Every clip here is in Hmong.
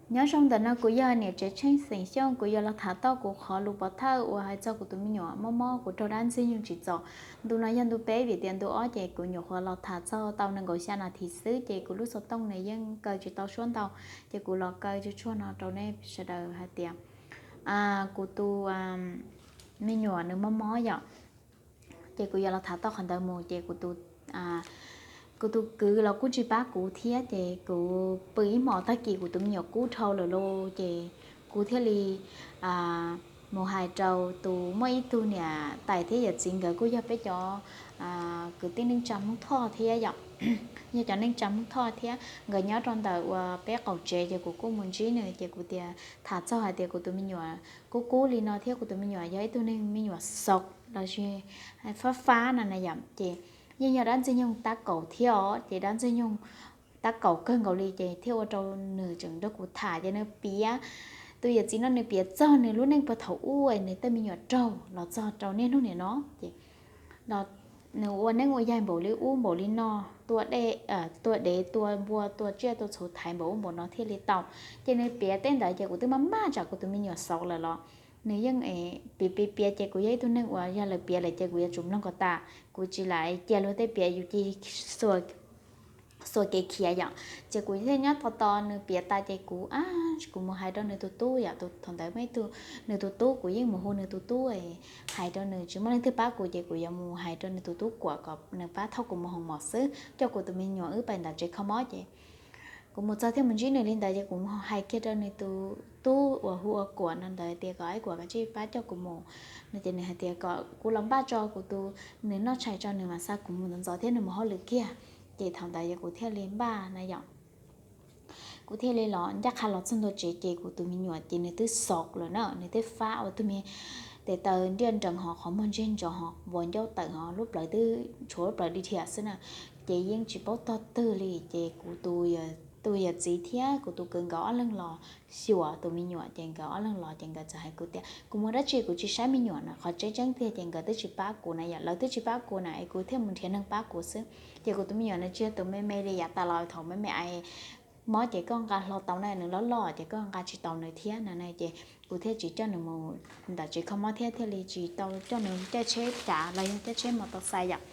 Nyob zoo, ntawm no kuv yog niam tsev Tsheej xeem Xyooj, kuv yuav los tham txog kuv qhov lus pov thawj uas hais txog kuv tus me nyuam mob mob kuv raug dab ntxwg nyoog tsis txaus. Ntu no yog ntu peb vim tias ntu ob ces kuv nyuam qhuav los tham txog tau nees nkaum xya nas this xwb ces kuv lub xov tooj nws yeej kaw tsis tau suab ntau, ces kuv los kaw tsuag tsuag no rau nej sawv daws hais tias kuv tus me nyuam nws mob mob yom. Ces kuv yuav los tham txog qhov ntawd mus ces kuv tus kwv los kuj tsis pab kuv thiab ces kuv pw ib hmos tag kis kuv tus me nyuam kub dhau lawm lauj ces kuv thiaj li mus hais rau tus, muaj ib tug niam tais thiab yawm txiv, nkawd kuj yog peb cov kwv tij neej tsa Hmoob Thoj thiab yom, yog cov neej tsa Hmoob Thoj thiab nkawd nyob rau ntawm uas peb qaum tsev ces kuv kuj mus ntsib nws ces kuv tias tham txog hais tias kuv tus me nyuam kub kub li no thiab kuv tus me nyuam yog ib tug neeg me nyuam xaus los sis fab fab no na yom, ces yeej yog dab ntxwg nyoog tab kaum thiab os, ces dab ntxwg nyoog tab kaum kawg nkaus li ces thiaj ua rau nws tseem nrog kuv tham ces nws piav, tus yawm txiv no nws piav txog nws lub neej puag thaum ub nws tej me nyuam raug los txog rau niaj hnub niam no ces nws ua neeb ua yaig npaum li ub npaum li no, tua dej, tua dev, tua npua, tua tsiaj tua txhu thaiv npaum ub npaum no thiaj li tau. Ces nws piav tej ntawd ces kuv twb maj maj tsam kuv tus me nyuam xaus lawm los nws yeej piav piav piav ces kuv yog ib tug neeg uas yog lawv piav lawm ces kuv yuav tsum mloog kom tas, kuv tsis lam cia luag tej piav yus cia xuas kev khiav yom. Ces kuv thiaj nyob tos tos nws piav tas ces kuv, kuv mus hais rau nws tus tub yom, thaum ntawd muaj ib tug, nws tus tub, kuv yeej mus hu nws tus tub hais rau nws, tsis muaj leej twg pab kuv ces kuv yuav mus hais rau nws tus tub Kuam kom nws pab thauj kuv mus hoo mom xwb, coj kuv tus me nyuam wb pais ntawm tsev kho mob ces kuv mus txog thiaj mus ntsib nws li ntawd ces kuv mus hais kiag rau nws tus tub uas hu ua Kuam no ntawd tias kom Kuam kav tsij pab coj kuv mus no ces nws hais tias kom kuv los npaj tso kuv tus, nws noj tshais tso nws mas xa kuv mus ntxov ntxov thiab nws mus hauj lwm kiag. Ces thaum ntawd ces kuv thiaj li npaj na yom. Kuv thiaj li los ncaj qha los txog ntua tsev ces kuv tus me nyuam ces nws twb xaus lawm na, nws twb fab ua tus me tes taw nriaj nrees ho qhov muag ntseg ntsos ho vos ncauj tawm ho lub plawv twb tshuav lub plawv dig dhia xwb na. Ces yeej tsis paub tog twg li ces kuv tus yawm txiv thiab kuv tus kwv nkawd ob leeg los xyuas tus me nyuam ces nkawd ob leeg los ces nkawd txawm hais kuv tias kuv mus dab tsi kuv tsis saib me nyuam na, qhov tseeb tseeb tiag ces nkawd twb tsis pab kuv na yom, lawv twb tsis pab kuv na es kuv thiaj mus nrhiav neeg pab kuv xwb. Ces kuv tus me nyuam nws tsis yog tus me me li yav tas los, thaum me me ais mob ces koj nqa hlo tau na, nws loj loj ces koj nqa tsis tau nws thiab no na, ces kuv thiaj tsis coj nws mus ntawm tsev kho mob thiab thiaj li tsis tau coj nws caij tsheb cav los yog caij tsheb mos tos xais yom.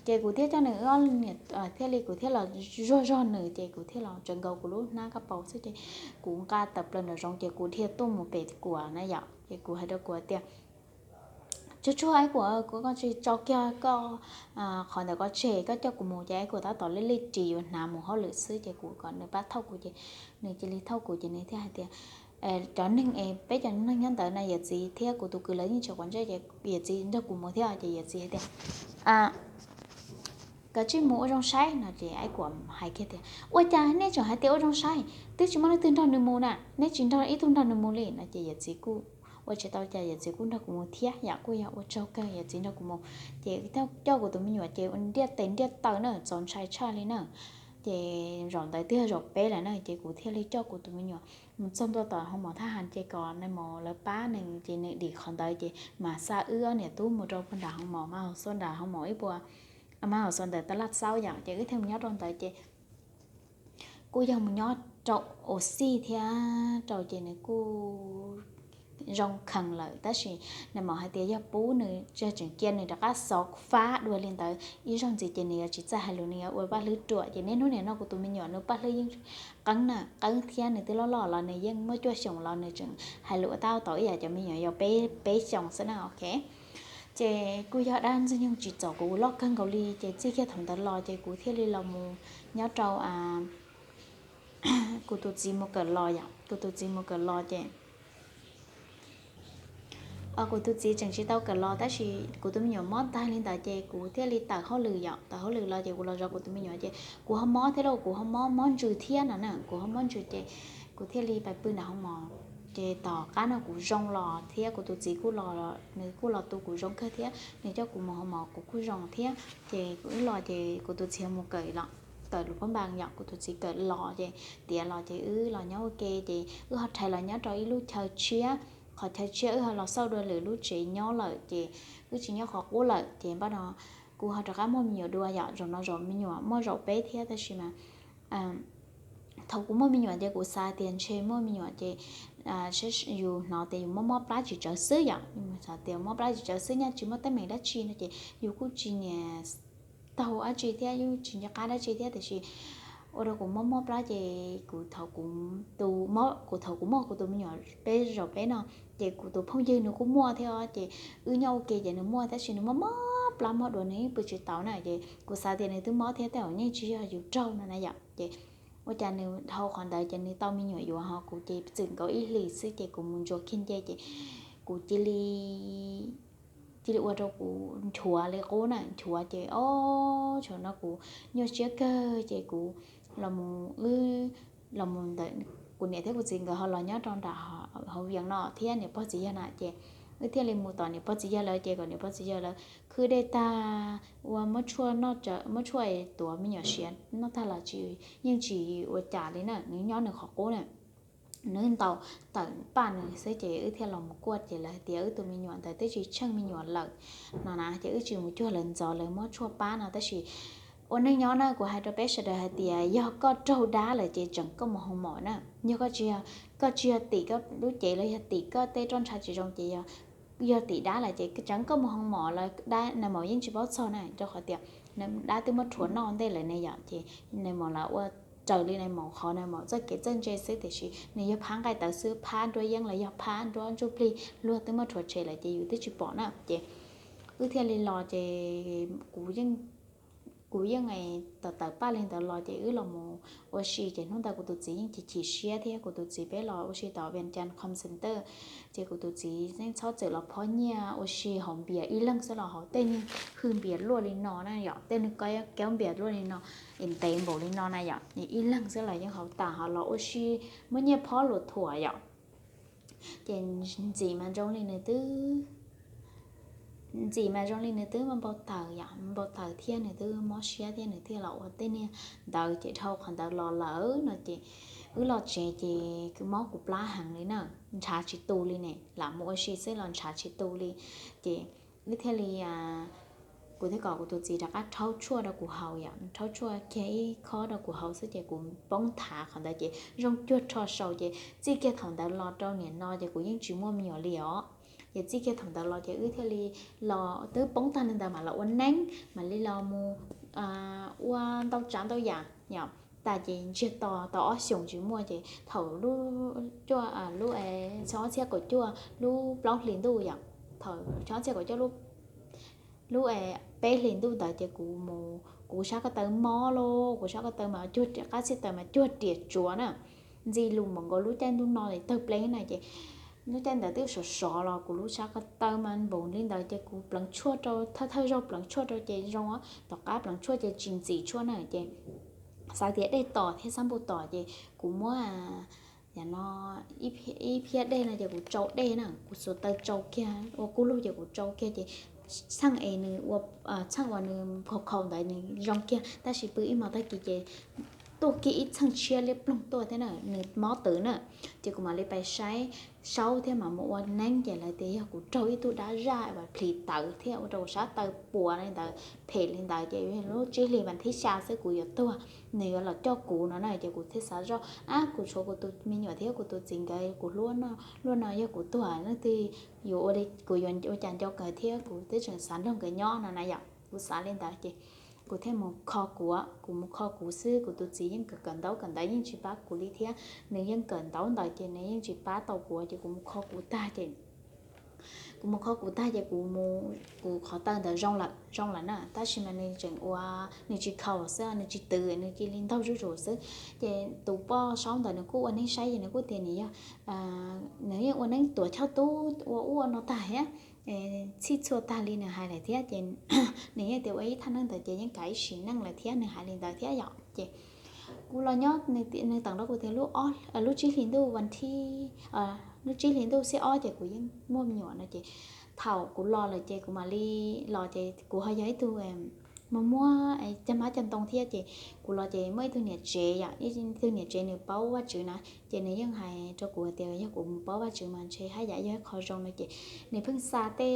Ces kuv thiaj coj nws, thiaj li kuv thiaj los zuag zog nws ces kuv thiaj los tsawv nkaus kuv lub hnab kaj paus xwb ces kuv nqa tawm plaws nraum zoov ces kuv dhia tuaj mus pem Kuam na yom, ces kuv hais rau Kuam tias tsuag tsuag ib Kuam, kuv koj tsis tso kiag koj qhov ntawd koj tseg koj coj kuv mus, ces ib Kuam tab tom lij lij ris yuav hnav mus hauj lwm xwb ces kuv kom nws pab thauj kuv ces nws cia li thauj kuv ces nws thiaj hais tias cov neeg es peb cov neeg nyob ntawd na yawm txiv thiab kuv tus kwv lawv yeej tsis quav ntsej ces yawm txiv nrog kuv mus thiab ces yawm txiv hais tias kav tsij mus ua zoo saib no ces ib Kuam hais kiag tias ua cas nej tseem hais tias ua zoo saib, twb tsis muaj leej twg nrog nws mus na, neb tsis nrog ib tug nrog nws mus li no ces yawm txiv kuj ua tsis tau cas yawm txiv kuj nrog kuv mus thiab yom, kuj yog ua tsaug kawg yawm txiv nrog kuv mus. Ces coj kuv tus me nyuam ces ua ntiaj tes ntiaj taw na, txaus ntshai tshaj li na. Ces zaum ntawd twb yog zaum peb lawm na ces kuv thiaj li coj kuv tus me nyuam mus txog ntua tom hoo mom thaj has ces kom nais mos lawv pab nws ces nws dim qhov ntawd ces mas xa wb ob niam tub mus rau puag nram hoo mom, mas hauv xua nram hoo mom ib puas, mas hauv xua ntawm tab laj xaub yom, ces wb thiaj mus nyob rau ntawd ces kuj yog mus nyob rau ua xij thiab rau ces nws kuj zoo khees lawm tab sis nais mos hais tias yog pub nws tseem cia nws rov qab xov fab dua li ntawd ib zaug ntxiv ces nws yuav tsis txawj hais lus, nws yuav ua paj hlwb ruam ces niaj hnub niam no kuv tus me nyuam nws paj hlwb yeej qeeb na, qeeb thiab nws twb loj loj los nws yeej muaj cuaj xyoos los nws tseem hais lus ua tab ua tau ib yam cov me nyuam yau peb xyoos xwb na, ok. Ces kuj yog dab ntxwg nyoog tsim txom kuv loj kawg nkaus li ces txij kiag thaum ntawd los ces kuv thiaj li los mus nyob rau kuv tus txiv mus kawm los yom, kuv tus txiv mus kawm los ces kuv tus txiv tseem tsis tau kawm los tab sis kuv tus me nyuam mob tag li ntawd ces kuv thiaj li tawm hauj lwm yom, tawm hauj lwm los ces kuv los zov kuv tus me nyuam ces kuv ho mob thiab lauj, kuv ho mob mob ntsws thiab no na, kuv ho mob ntsws ces kuv thiaj li pais pw nram hoo mom. Ces tom qab no kuv zoo los thiab kuv tus txiv kuj los, nws kuj los tu kuv zoo kawg thiab nws coj kuv mus hoo mom kuv kuj zoo thiab ces kuv wb los ces kuv tus txiv mus kawm, kawm lus phab npas yom, kuv tus txiv kawm los ces tiav los ces wb los nyob ua ke ces wb ho rhais los nyob rau ib lub chaw tshiab, qhov chaw tshiab wb ho los xauj dua lwm lub tsev nyob lawm ces wb tsis nyob qhov qub lawm ces npaj no kuv ho rov qab muaj me nyuam dua yom, zaum no zaum me nyuam muaj zaum peb thiab tab sis mas thaum kuv muaj me nyuam ces kuv xav tias ntshe muaj me nyuam ces yus hnov tias yus mob mob plab tsis tsawv xwb yom, yus xav tias mob plab tsis tsawv xwb nyaj tsis muaj teeb meem dab tsi no ces yus kuj tsis niam taug dab tsi thiab yus tsis nco qab dab tsi thiab tiam sis ua rau kuv mob mob plab ces kuv thaum kuv, kuv thaum kuv muaj kuv tus me nyuam peb zaum peb no ces kuv tus phooj ywg nws kuj muaj thiab ces wb nyob ua ke ces nws muaj tab sis nws mob mob plab mob duav nws yeej pw tsis tau na ces kuv xav tias nws twb mob thiab tej zaum yeej tsis yog yus raug no na yom ces ua cas nws dhau qhov ntawd ces nws tau me nyuam yuav ho kuv ces txwm nkaus ib hlis xwb ces kuv mus ntsuas kiag nce ces kuv cia li cia li ua rau kuv nchuav li qub na, nchuav ces ob thaum no kuv nyuaj siab kawg ces kuv los mus wb los mus ntawm kuv niam thiab kuv txiv nkawd ho los nyob rau nram hauv Vias no thiab niam pog txiv yawg na ces wb thiaj li mus tom niam pog txiv yawg lawv ces kom niam pog txiv yawg lawv khwb dej tag ua muab tshuaj noj, muab tshuaj tuav me nyuam siav noj tag los tsis, yeej tsis ua cas li na, nws nyob nws qhov qub na. Nws ntaus tawm paj nws xwb ces wb thiaj los mus kuaj ces lawv hais tias wb tus me nyuam ntawd twb tsis tsheej me nyuam lawm no na ces wb tsis mus cuag lawv ntxov lawv muab tshuaj pab no tab sis ua neej nyob na kuv hais rau peb sawv daws hais tias yog koj raug dab lawm ces tseem koj mus hoo mom na, yog koj tsis, koj tsis yog tim koj lub cev los yog tim koj tej roj ntsha tsis zoo ces yog tim dab lawm ces tseem koj mus hoo mom lawv dab nais maum yeej tsis paub txog na rau qhov tias dab twb muab rhuav noj ntej lawm ne yom ces nais maum lawv ua raws li nais maum qhov nais maum txoj kev txawj ntse xwb tiam sis nws yog phab nqaij tawv xwb, phab nruab yeeb los yog phab nruab ntsuj plig luag twb muab rhuav tshem lawm ces yus twb tsis pom na ces wb thiaj li los ces kuv yeej, kuv yeej tawm tawm paj li ntawd los ces wb los mus ua si ces hnub ntawd kuv tus txiv yeej chim chim siab thiab kuv tus txiv peb los ua si tom Vias Cas Home Center ces kuv tus txiv yeej txhob txwm los phob nyiaj ua si haus npias ib leeg xwb los haus tej niag hwj npias luaj li no na yom, tej niag kaub npias luaj li no es ntev npaum li no na yom, ib leeg xwb los yeej haus tas ho los ua si muab nyiaj phob luas thuam yom. Ces ntxim mas zoo li nws twb, ntxim mas zoo li nws twb npau taws yom, npau taws thiab nws twb mob siab thiab nws thiaj los ua tej niag ntawd ces dhau qhov ntawd los lawm no ces wb los tsev ces kuv mob kuv plab heev li na, ntshav tsis tu li ne, lam mus ua si xwb los ntshav tsis tu li ces wb thiaj li, kuv thiaj kom kuv tus txiv rov qab rhaub tshuaj rau kuv haus yom, rhaub tshuaj kiag ib khob rau kuv haus xwb ces kuv poob thav qhov ntawd ces zoo cuag rho saus ces txij kiag thaum ntawd los rau nim no ces kuv yeej tsis muaj me nyuam li os. Ces txij kiag thaum ntawd los ces wb thiaj li los twb poob tag li ntawd mam los ua neeb mam li los mus ua ntau tsav ntau yam yom, tas ces ntsiag to tau ob xyoos tsis muaj ces thaum lub cuaj, lub txhiab ob txhiab kaum cuaj lub plaub hlis ntuj yom, thaum txhiab ob txhiab kaum cuaj lub peb hlis ntuj ntawd ces kuv mus kuv sab ko taw mob lauj, kuv sab ko taw mas cuag, qab txhiab taw mas cuag riam tsuav na, ntxi lus npaum nkaus lub caij ntuj no li tawg pleev na ces lub caij ntawd twb sov sov los kuv lub sab ko taw mas npaum li ntawd ces kuv pleev tshuaj rau thawj thawj zaug pleev tshuaj rau ces zoo, tom qab pleev tshuaj ces tsis ntxim tshuaj na ces xav tias dej tom thiab xab npum tom ces kuv muab, yam no, ib phiab dej no ces kuv tsau dej na, kuv xuas taw tsau kiag ua kub lug ces kuv tsau kiag ces txheej es nws ua, txheej uas nws khaus khaus ntawd nws zoo kiag tab sis pw ib hmos tag kis ces tuaj kiag ib txheej tshiab liab ploog tuaj thiab na, nws mob twm na. Ces kuv mam li pais saib saub thiab mam mus ua neeb ces lawv tias yog kuv raug ib tug dab zaj uas plhis tawv thiab ua rau kuv sab taw puas li ntawd phem li ntawd ces lub tsib hlis vas thib xya xwb kuv yuav tuag, nws yuav los coj kuv no na ces kuv thiaj xav zoj ab kuv tshuav kuv tus me nyuam thiab kuv tus txiv nkawd kuv hlub luaj no yog kuv tuag leej twg yuav ua li kuv yuav ua cas nco nkawd thiab kuv twb tseem xav nrog nkawd nyob no na yom, kuv xav li ntawd ces kuv thiaj mus kho kuv, kuv mus kho kuv xwb kuv tus txiv yeej kawm kawm ntaub kawm ntawv yeej tsis pab kuv li thiab, nws yeej kawm ntaub ntawv ces nws yeej tsis pab tau kuv ces kuv mus kho kuv tag ces kuv mus kho kuv tag ces kuv, kuv qhov taw ntawd zoo lawm zoo lawm na tab sis mas nws tseem ua, nws tsis khaus xwb nws tsis twv nws cia li ntaug zuj zus xwb. Ces tus poj saub ntawd nws kuj ua neeb saib ces nws kuj tias nws yog, nws yeej ua neeb tuav choj tub ua ub ua no tag thiab, txhij txhua tag li nws hais lawm thiab ces nws yeej tias ua ib thaj neeb ntawd ces yeej kav ib sim neej lawm thiab nws hais li ntawd thiab yom ces kuv los nyob, nws teem rau kuv tias lub tsib hlis ntuj vas thib, lub tsib hlis ntuj xiab ob ces kuv yeej muaj me nyuam no ces thaum kuv los lawm ces kuv mam li los ces kuv ho yog ib tug mus muab cov hmab cov ntoo thiab ces kuv los ces muaj ib tug niam tsev yom, ib tug niam tsev nws paub Vajtswv na ces nws yeej hais rau kuv tias yog kuv mus paub Vajtswv mas ntshe haj yam yog ib qho zoo no ces nws pheej xa tej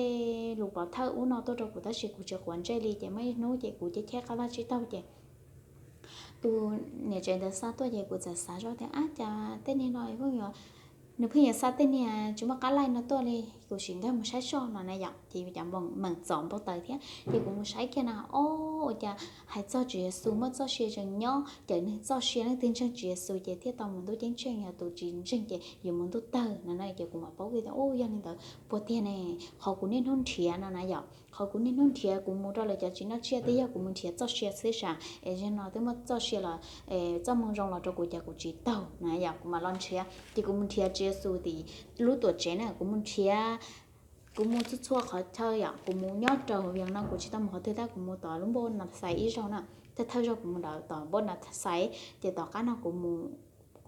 lus pov thawj ub no tuaj rau kuv tab sis kuv tsis quav ntsej li ces muaj ib hnub ces kuv cheb cheb qab vaj tsib taug ces tus niam tsev ntawd xa tuaj ces kuv txawm xav zoj tias, ab, cas tej niag no pheej yuav, nws pheej yuav xa tej niag tsis muaj qab laij no tuaj li, kuv sim nkag mus saib soj no na yom. Ces yus cov meem txom npau taws thiab ces kuv mus saib kiag na, o, ua cas hais txog Tswv Yexus muaj txoj sia tseem nyob, cawm neeg txoj sia leej twg ntseeg Tswv Yexus ces thiaj tau mus ntuj ceeb tsheej, yog tus tsis ntseeg ces yuav mus ntuj tawg no na. Ces kuv mam paub kiag tias, u, yog li ntawd puas tiag ne, qhov kuv niaj hnub nrhiav no na yom, qhov kuv niaj hnub nrhiav kuv mus rau lawv cov tsev noj tsiaj twb yog kuv mus nrhiav txoj sia xwb sav, es zaum no twb muaj txoj sia los, txoj moo zoo los rau kuv ces kuv tsis taug na yom, kuv mam los nrhiav. Ces kuv mus nrhiav Tswv Yexus tim lub tuam tsev na, kuv mus nrhiav, kuv mus txhua txhua qhov chaw yom, kuv mus nyob rau Vias no kuv tsis tau mus qhov twg tab kuv mus tom lub npoj Nas Xais ib zaug na, thawj thawj zaug kuv mus tom npoj Nas Xais, ces tom qab no kuv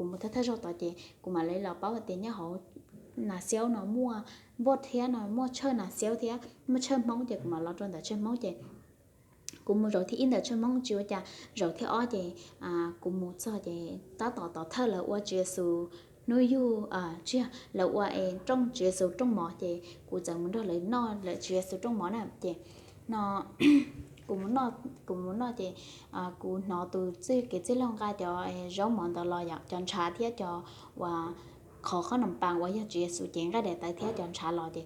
mus thawj thawj zaug tod ces kuv mam li los paub hais tias nyob hauv Nas Xiaub no muaj npoj thiab no, muaj tshawj Nas Xiaub thiab muaj tshawj Hmoob ces kuv mam los rau ntawm tshawj Hmoob ces kuv mus zaum thib ib ntawm tshawj Hmoob tsis ua cas, zaum thib ob ces kuv mus txog ces tab tom tod thawj lawv ua Tswv Yexus hnub yug, tsis yog, lawv ua es rooj Tswv Yexus rooj mov ces kuv txawm mus nrog lawv noj lawv Tswv Yexus rooj mov na ces no kuv mus noj ces kuv hnov tus txwj kev txwj laug nqa cov zaub mov ntawd los yom, cov ntshav thiab cov uas qhov khob noom pas uas yog Tswv Yexus cev nqaij daim tawv thiab cov ntshav los ces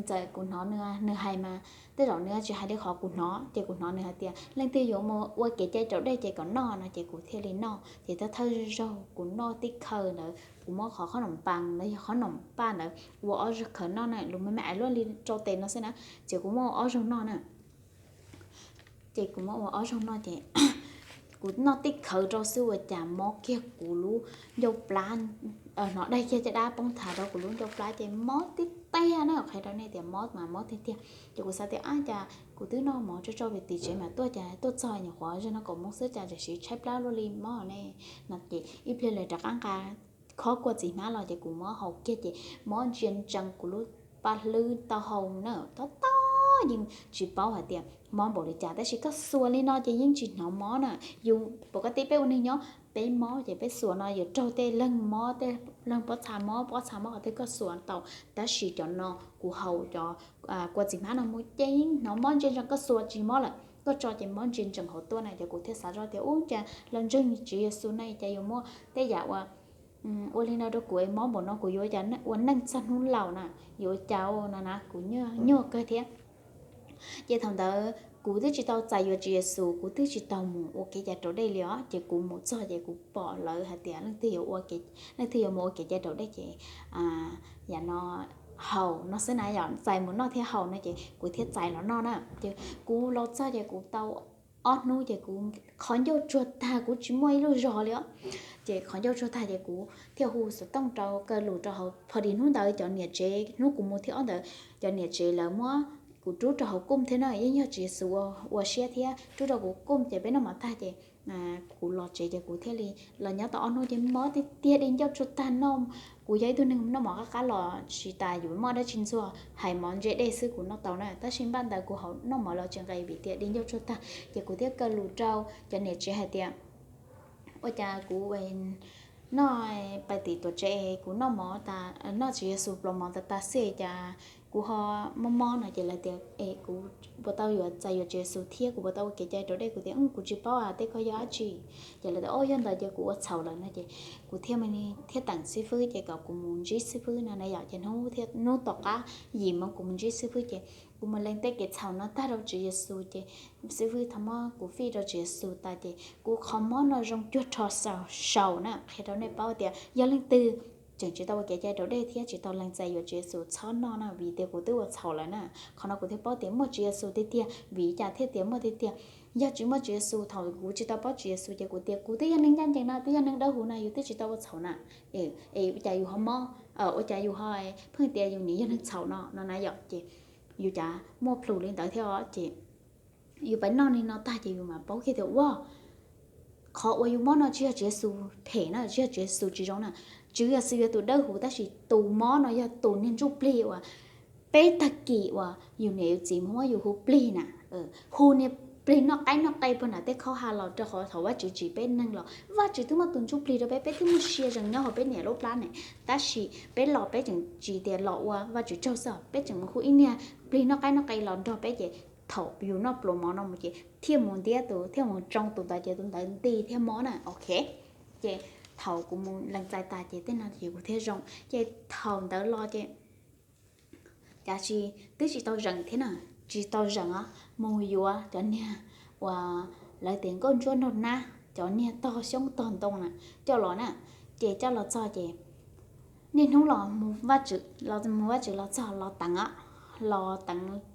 txawm kuv hnov nws, nws hais mas tej zaum nws tsis hais li qhov kuv hnov ces kuv hnov nws hais tias leej twg yuav mus ua kev cai raus dej ces kom noj no ces kuv thiaj li noj ces thawj thawj zaug kuv noj tib khaws ntawd kuv muab qhov khob noom pas los yog khob noom pas ntawd ua ob zaug khaws noj na, lus me me ais luaj li rau tes no xwb na, ces kuv muab ua ob zaug noj na. Ces kuv muab ua ob zaug noj ces kuv noj tib khaws rau xwb ua cas mob kiag kuv lub ncauj plab, hnov daig kiag caj dab poob thav rau kuv lub ncauj plab ces mob tiag tiag na, qhia rau nej tias mob mas mob tiag tiag. Ces kuv xav tias ab cas kuv twb noj mov tso tso pem tim tsev mas tuaj cas tuaj txog nyuam qhuav zaum no kaum moos xwb cas tseem siv tshaib plab luaj li mob ne no ces ib pliag lawv rov qab nqa khob kua txiv hmab los ces kuv muab haus kiag ces mob ntsia ntsees kuv lub paj hlwb taub hau na, tob tob yeej tsis paub hais tias mob npaum li cas tab sis koj xuas li no ces yeej tsis hnov mob na. Yus pom koj tib peb ua neeg nyob peb mob ces peb xuas no yuav raug tej leeg mob tej leeg pob txha mob, pob txha mob qhov twg koj xuas tau, tab sis cov no kuv haus cov kua txiv hmab no mus ces yeej hnov mob ntsia ntsees, koj xuas tsis mob lawm, koj tso ces mob ntsia ntsees hauv tuaj na. Ces kuv thiaj xav zoj tias ub cas los ntseeg Tswv Yexus na cas yuav muaj tej yam ua ua li no rau kuv es mob npaum no kuv yuav ua cas ua neej txog hnub laus na, yuav ua cas no na, kuv nyuaj kawg thiab. Ces thaum ntawd kuv twb tsis tau txais yuav Tswv Yexus, kuv twb tsis tau mus ua kev cai raus dej li os, ces kuv mus txog ces kuv pom lawv hais tias leej twg yuav ua, leej twg yuav mus ua kev cai raus dej ces yam no haus no xwb na, yog txais mus noj thiab haus no ces kuv thiaj txais los noj na. Ces kuv los txog ces kuv tau ob hnub ces kuv qhov ncauj tsuag tag, kuv tsis muaj ib lub zog li os. Ces qhov ncauj tsuag tag ces kuv thiaj hu xov tooj rau, kaw lus rau hauv, pho dis hnub ntawd cov niam tsev, hnub kuv mus thib ob ntawd cov niam tsev lawv muab kuv rub rau hauv koom thiab na, yeej yog Tswv Yexus ua siab thiab rub rau kuv koom ces peb noj mov tag ces kuv los tsev ces kuv thiaj li los nyob tau ob hnub ces mob tiag tiag di ncauj tsuag tag no. Kuv yog ib tug neeg noj mov qab qab los tsis tas yuav muaj dab tsi ntxuag, hais mov ntse dej xwb kuv noj tau na, tab sis npaj ntawd kuv haus noj mov los tsis nqes vim tias di ncauj tsuag tag. Ces kuv thiaj kaw lus rau cov niam tsev hais tias ua cas kuv noj, pais tim tuam tsev kuv noj mov tas, noj Tswv Yexus plaub mov tas tas xwb cas kuv ho mob mob no ces lawv tias es kuv puas tau yuav txais yuav Tswv Yexus thiab kuv puas tau ua kev cai raus dej, kuv tias kuv tsis paub tej ko yog dab tsi. Ces lawv tias o yog ntawd ces kuv ua txhaum lawm no ces kuv thiaj thiaj teem xib fwb ces kom kuv mus ntsib xib fwb no na yom. Ces hnub tom qab yim moos kuv mus ntsib xib fwb ces kuv mus lees tej kev txhaum no tag rau Tswv Yexus ces xib fwb tau muab kuv fij rau Tswv Yexus tas ces kuv qhov mob no zoo cuag rho xaus na. Qhia rau nej paub tias yog leej twg tseem tsis tau ua kev cai raus dej thiab tsis tau lees txais yuav Tswv Yexus txhob noj na, vim tias kuv twb ua txhaum lawm na. Qhov no kuv thiaj paub tias muaj Tswv Yexus tiag tiag, vim cas thiaj tias muaj tiag tiag. Yog tsis muaj Tswv Yexus, thaum kuv tsis tau paub Tswv Yexus ces kuv tias kuv twb yog neeg ncaj ncees no, twb yog neeg dawb huv no, yus twb tsis tau ua txhaum na, es ua cas yus ho mob, ua cas yus ho pheej tias yus nim yog neeg txhaum no no na yom. Ces yus cas muaj plhus li ntawd thiab os. Ces yus pais noj li no tag ces yus mam paub kiag tias ua qhov uas yus mob no tsis yog Tswv Yexus phem na, tsis yog Tswv Yexus tsis zoo na. Tswv Yexus yog tus dawb huv tab sis tus mob no yog tus niag ntsuj plig uas peb tag kis uas yus niam yus txiv muab yus hu plig na, hu niag plig noj qaib noj qe puag nram tej khaub ha los rau qhov thaum Vajtswv tsim peb neeg los Vajtswv twb muaj tus ntsuj plig rau peb, peb twb muaj sia zees nyob hauv peb niam lub plab ne, tab sis peb los peb tseem tsis tias los ua Vajtswv tsaug xwb, peb tseem mus hu ib niag plig noj qaib noj qe los nrog peb ces thaum yus noj pluas mov no mus ces thiaj mus ntiab tus, thiaj mus tsoo tus ntawd ces tus ntawd nti thiaj mob na, ok. Ces thaum kuv mus lees txais tas ces tej no ces kuv thiaj zoo. Ces thaum ntawd los ces cav tsis, twb tsis tau zeem thiab na, tsis tau zeem os, mus yuav cov niag uas lawv tias nkauj ntsuab nraug nab, cov niag tog xyoob tog ntoo na, coj los na. Ces coj los txog ces niaj hnub los mus Vajtswv los, mus Vajtswv los txog los teev os, los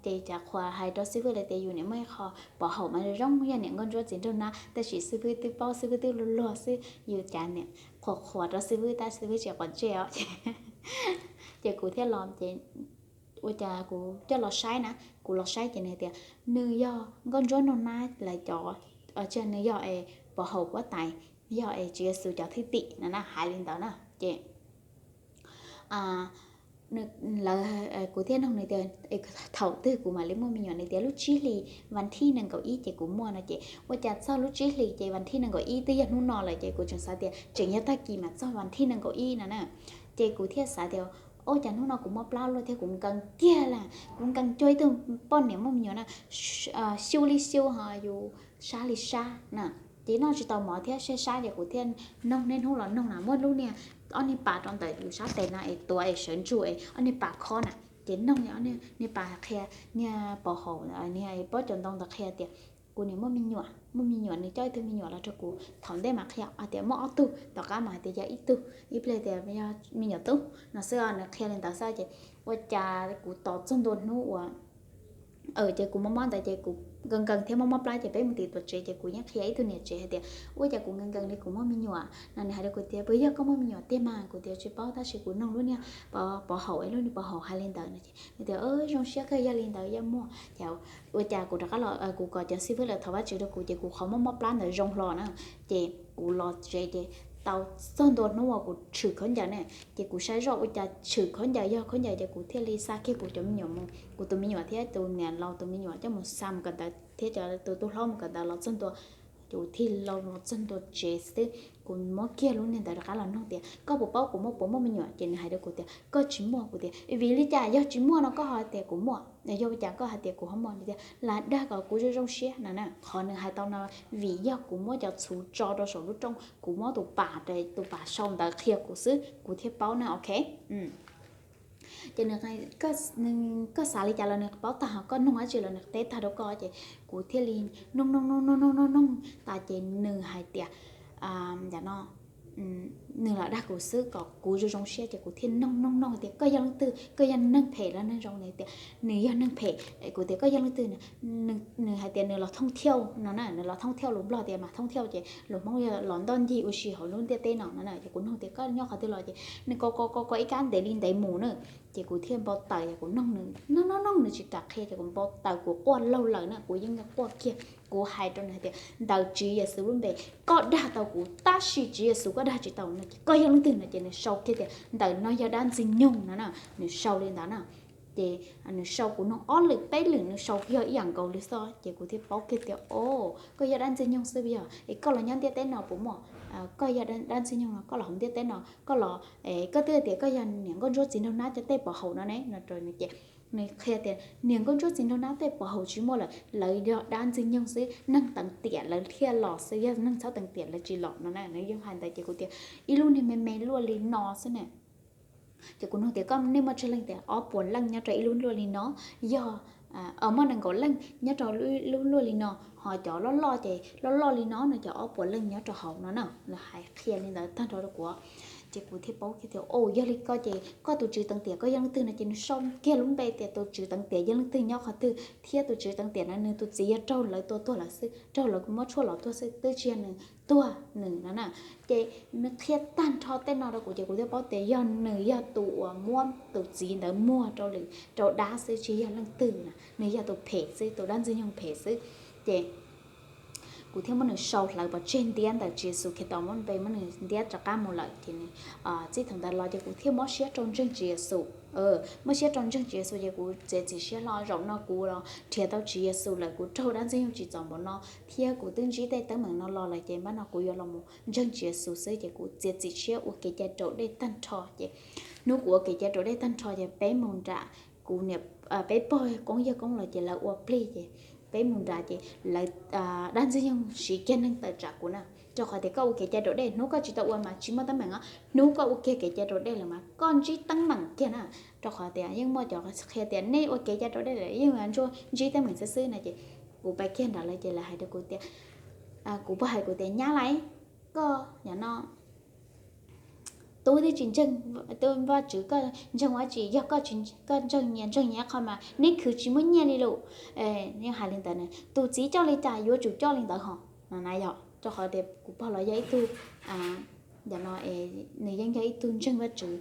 teev ces cav qhuas hais rau xib fwb lawv tias yus niam muaj ib qho pov haum mas zoo zoo yog niam nkauj ntsuab txiv nraug nab, tab sis xib fwb twb paub, xib fwb twb luag luag xwb, yus cav niam qhuas qhuas rau xib fwb tab xib fwb tsis quav ntsej os. Ces kuv thiaj los ces ua cas kuv coj los saib na, kuv los saib ces nws tias nws yog nkauj ntsuab nraug nab lawv cov, tsis, nws yog es pov haum huab tais, yog es Tswv Yexus cov thwj tim no na, hais li ntawd na. Ces lawv, kuv thiaj nug nws tias thaum twg kuv mam li muaj me nyuam, nws tias lub tsib hlis vas thib nees nkaum ib ces kuv muaj no. Ces ua cas txog lub tsib hlis ces vas thib nees nkaum ib twb yog hnub no lawm ces kuv tseem xav tias tseem yog tag kis mas txog vas thib nees nkaum ib no na. Ces kuv thiaj xav tias ua cas hnub no kuv mob plab luaj thiab kuv nkees kiag lawm, kuv nkees cuag ib tug poj niam muaj me nyuam na, xyu li xyu ho yus sab li sab na. Ces noj tsis tau mov thiab sab sab ces kuv thiaj noog, niaj hnub los noog na, muaj lub niag ob niag pas rau ntawm yus sab tes no es tuav es sawv ntsug es ob niag pas khob na. Ces noog niag pas qhia, niag pov haum, niag pob cov ntoo ntawd qhia tias kuv niam muaj me nyuam, muaj me nyuam, nws coj ib tug me nyuam los rau kuv. Thaum ntej mas qhia hais tias muaj ob tug, tom qab mas hais tias yog ib tug, ib pliag tias yog me nyuam tub no xwb, nws qhia li ntawd xwb. Ces ua cas kuv tos txog ntua hnub uas ces kuv mob mob ntawd ces kuv nkees nkees thiab mob mob plab ces peb mus tim tuam tsev ces kuv yeej qhia ib tug niam tsev hais tias ua cas kuv nkees nkees li kuv muaj me nyuam no. Nws hais rau kuv tias puas yog koj muaj me nyuam tiag mas? Kuv tias tsis paub tab sis kuv noog lub niag pov haum es lub niag pov haum hais li ntawd no. Ces nws tias zoo siab kawg, yog li ntawd yog muaj. Ces ua cas kuv rov qab los, kuv kom cov xib fwb lawv thov Vajtswv rau kuv ces kuv qhov mob mob plab ntawd zoo hlo na. Ces kuv los tsev ces tau txog ntua hnub uas kuv tshwm khaub ncaws ne, ces kuv saib zoj ua cas tshwm khaub ncaws, yog khaub ncaws ces kuv thiaj li xa kiag kuv cov me nyuam mus, kuv tus me nyuam thiab tus niam laus tus me nyuam coj mus xa mus kawm ntawv thiab cov tus tub hlob mus kawm ntawv los txog ntua, kuv thiaj li los txog ntua tsev xwb. Kuv muab kiag lub niag ntawd rov qab los nug tias koj puas paub kuv muaj, puas muaj me nyuam? Ces nws hais rau kuv tias koj tsis muaj. Kuv tias vim li cas yog tsis muaj no koj ho tias kuv muaj? Yog li cas koj hais tias kuv ho muaj? Nws tias lam dag kom kuv zoo zoo siab no na. Qhov nws hais tau no vim yog kuv muab cov txhuv tso rau saum lub rooj, kuv muab tus pas, tus pas sau ntawv qhia kuv xwb kuv thiaj paub na, ok. Ces nws, koj xav li cas los nws paub tag, ho koj nug dab tsi los nws teb tag rau koj. Ces kuv thiaj li noog noog noog noog noog noog noog tas ces nws hais tias no nws lam dag kuv xwb kom kuv zoo zoo siab. Ces kuv thiaj noog noog noog tias koj yog leej twg, koj yog neeg phem los neeg zoo? Nws tias nws yog neeg phem. Kuv tias koj yog leej twg? Nws hais tias nws los thooj thiauj no na, nws los thooj thiauj, lus Nplog tias mas thooj thiauj ces lus Hmoob yog los ntoj ncig ua si hauv lub ntiaj teb no no na. Ces kuv nug tias koj nyob qhov twg los? Ces nws ko ko ko ko ib kab ntev li ntev mus na. Ces kuv thiaj npau taws, ces kuv noog nws noog noog noog nws tsis kam qhia ces kuv npau taws, kuv quaj laug lawm na, kuv yeej quaj kiag. Kuv hais rau nws hais tias ntawm Tswv Yexus lub npe, koj dag tau kuv tab sis Tswv Yexus koj dag tsis tau no. Ces koj yog leej twg no? Ces nws sau kiag tias ntawm no yog dab Ntxwg Nyoog no na, nws sau li ntawd na. Ces nws sau, kuv noog ob lwm peb lwm nws sau yog ib yam nkaus li xwb. Ces kuv thiaj paub kiag tias o, koj yog dab Ntxwg Nyoog xwb yog es koj los nyob ntiaj teb no puas muaj? Koj yog dab Ntxwg Nyoog no koj los hauv ntiaj teb no koj los, koj twb tias koj yog niam nkauj ntsuab txiv nraug nab cov tej pov haum no ne no rau nws. Ces nws qhia tias niam nkauj ntsuab txiv nraug nab tej pov haum tsis muaj lawm, lawv yog dab Ntxwg Nyoog xwb, neeg teev tiam lawv thiaj los xwb, yog neeg txhob teev tiam lawv tsis los no na. Nws yeej hais ntawd ces kuv tias ib lub niag me me luaj li no xwb na. Ces kuv nug tias koj nej muaj tsawg leej? Tias ob puas leej nyob rau ib lub luaj li no. Yog muaj nees nkaum leej nyob rau lub luaj li no, ho cov loj loj ces loj loj li no no, cov ob puas leej nyob rau hauv no na. Lawv hais qhia li ntawd tag nrho rau kuv. Ces kuv thiaj paub kiag tias o, yog li ko ces koj tus tswv teev tiam koj yog leej twg no? Ces nws sau kiag lub npe tias tus tswv teev tiam yog leej twg, nyob qhov twg, thiab tus tswv teev tiam no nws tus txiv yog raug lawv tua tuag lawm xwb, raug lawv muab tshuaj los tuag xwb, twb tsis yog nws tuag nws no na. Ces nws qhia tag nrho tej no rau kuv ces kuv thiaj paub tias yog nws yog tus uas muab tus txiv ntawd muag rau lwm rau dab xwb, tsis yog leej twg na, nws yog tus phem xwb, tus dab Ntxwg Nyoog phem xwb. Ces kuv thiaj muab nws sau hlawv pov tseg ntiab ntawm Tswv Yexus Khetos, muab npe muab nws ntiab rov qab mus lawm. Ces nws txij thaum ntawd los ces kuv thiaj mob siab rau ntseeg Tswv Yexus. Mob siab rau ntseeg Tswv Yexus ces kuv txiav txim siab hlo, zaum no kuv los nrhiav tau Tswv Yexus lawm, kuv raug dab Ntxwg Nyoog tsis txom npaum no, thiab kuv twb ntsib tej teeb meem no los lawm ces npaj no kuv yuav los mus ntseeg Tswv Yexus xwb. Ces kuv txiav txim siab ua kev cai raus dej tag nrho. Ces hnub kuv ua kev cai raus dej tag nrho ces peb moos nram, kuv niam, peb pog koob yawg koob los ces lawv ua plig ces peb mus nrad ces lawv, dab ntxwg nyoog siv kiag neeg tawm tsam kuv na. Rau qhov tias koj ua kev cai raus dej, hnub koj tsis tau ua mas tsis muaj teeb meem os, hnub koj ua kiag kev cai raus dej lawm mas koj ntsib teeb meem kiag na. Rau qhov tias yeej muaj cov qhia tias nej ua kev cai raus dej lawm yeej yuav ntsib teeb meem xwb xwb no ces kuv pais kiag nrad lawm ces lawv hais rau kuv tias, kuv pog hais kuv tias nyab lais, koj no tub twb tsis ntseeg Vajtswv, koj ntseeg ua tsi? Yog koj ntseeg nyias ntseeg nyias qhov mas neb khwv tsis muaj nyiaj li lus. Yeej hais li ntawd, tus txiv coj li cas yuav tsum coj li ntawd hos no na yog rau qhov tias kuv pog los yog ib tug, no nws yeej yog ib tug ntseeg Vajtswv,